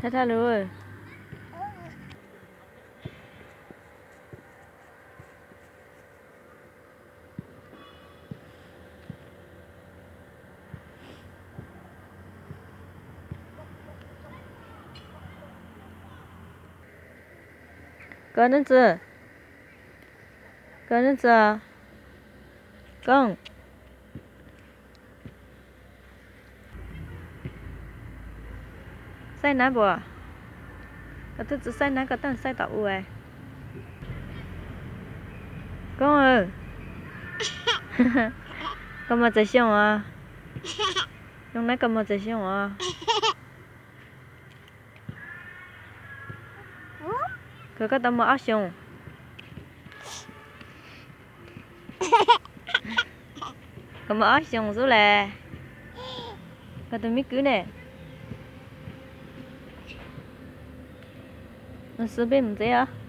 Thaj thaj lug. Koj neeb txwv, koj neeb txwv, koj xaij nab puas? Koj twb tsis xaij nab, koj twb xaij tom u. Koob, koj mas txawm xyoo os? Xyoo nab koj mas txawm xyoo os? Koj tau mas ob xyoos. Koj mas ob xyoos xwb las. Koj tus me kwv ne? Xwb peb mus ntxiv os.